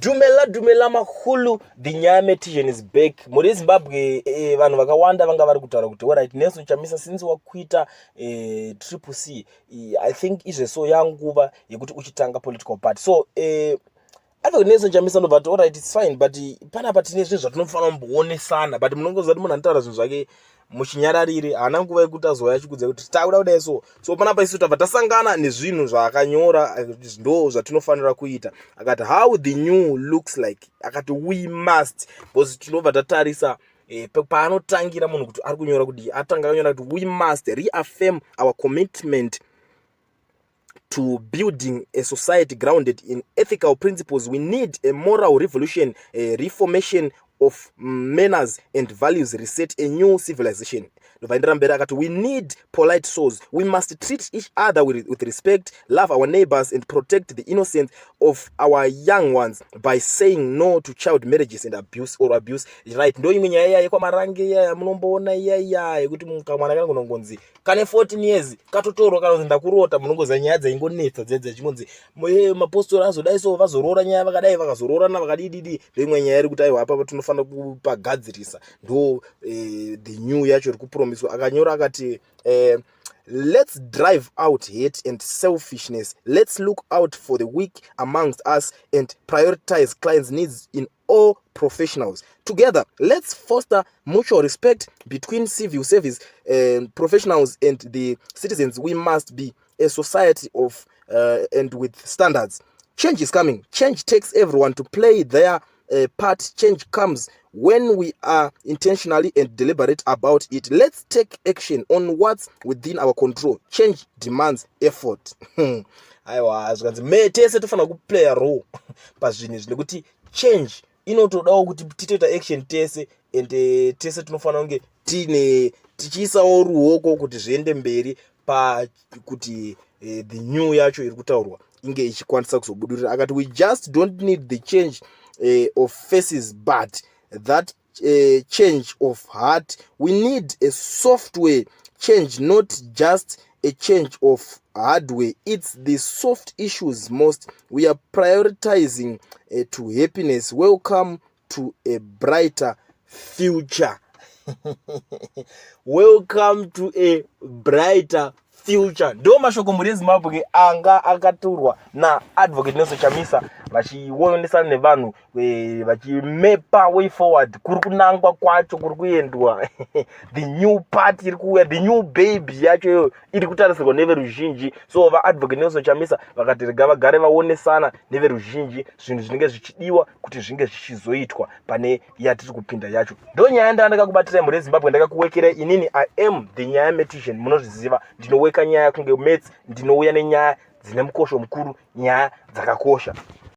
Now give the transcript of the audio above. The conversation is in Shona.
Dumela dumela mahulu, the nyaya metician is back. Mhuri yeZimbabwe, vanhu vakawanda vanga vari kutaura kuti alright, Nelson Chamisa, since wakuita Triple C, I think izveso yanguva yekuti uchitanga political party. So Advocate Nelson Chamisa ndobva ati, "Alright, it's fine, but panapa tine zvinhu zvatinofanira kumboonesana." But munongoziva kuti munhu anotaura zvinhu zvake muchinyararire, haana nguva yekuti azouya achikudza kuti takuda kudai. So panapa isu tabva tasangana nezvinhu zvaakanyora, ndo zvatinofanira kuita. Akati how the new looks like, akati we must, because tinobva tatarisa paanotangira munhu kuti ari kunyora kudii. Atanga akanyora kuti we must reaffirm our commitment to building a society grounded in ethical principles. We need a moral revolution, a reformation of manners and values, reset a new civilization. Ndobvaendera mberi akati we need polite souls. We must treat each other with respect, love our neighbors and protect the innocence of our young ones by saying no to child marriages and abuse or abuse. Right, ndo imwe nyaya iya yekwaMarange iya munomboona iyaiya yekuti kamwana kanongonzi kane 14 years katotorwa, kanonzi ndakurota. Munongoziva nyaya dzaingonetsa dzedze chingonzi mapostori azodai, so vazoroora nyaya vakadai, vakazoroorana vakadididi. Ndo imwe nyaya iri kuti aiwa, apapa tinofanira kupagadzirisa. Ndo the new yacho iri kupromiswa. Akanyora akati let's drive out hate and selfishness. Let's look out for the weak amongst us and prioritize clients' needs in all professionals. Together, let's foster mutual respect between civil service professionals and the citizens. We must be a society of and with standards. Change is coming. Change takes everyone to play their part. Change comes when we are intentionally and deliberate about it. Let's take action on what's within our control. Change demands effort. Aiwa, zvikanzi me tese tofanira kuplaya role pazvinhu izvi nekuti change inotodawo kuti titoita action tese, and tese tinofanira kunge tiine tichiisawo ruoko kuti zviende mberi, pakuti the new yacho iri kutaurwa inge ichikwanisa kuzobudirira. Akati we just don't need the change of faces but that change of heart. We need a software change, not just a change of hardware. It's the soft issues most we are prioritizing to happiness. Welcome to a brighter future. Welcome to a brighter future. Ndo mashoko, mhuri yeZimbabwe, anga akaturwa naAdvocate Nelson Chamisa vachionesana nevanhu, vachimepa way forward kuri kunangwa kwacho kuri kuendwa, the new party iri kuuya, the new baby yacho iyoyo iri kutarisirwa neveruzhinji. So vaAdvocate Nelson Chamisa vakati rega vagare vaonesana neveruzhinji zvinhu zvinenge zvichidiwa kuti zvinge zvichizoitwa pane yatiri kupinda yacho. Ndo nyaya ndandakakubatirai, mhuri yeZimbabwe, ndakakuwekerai inini. I am the nyaya metician, munozviziva, ndinoweka nyaya kunge maths, ndinouya nenyaya dzine mukosho mukuru, nyaya dzakakosha.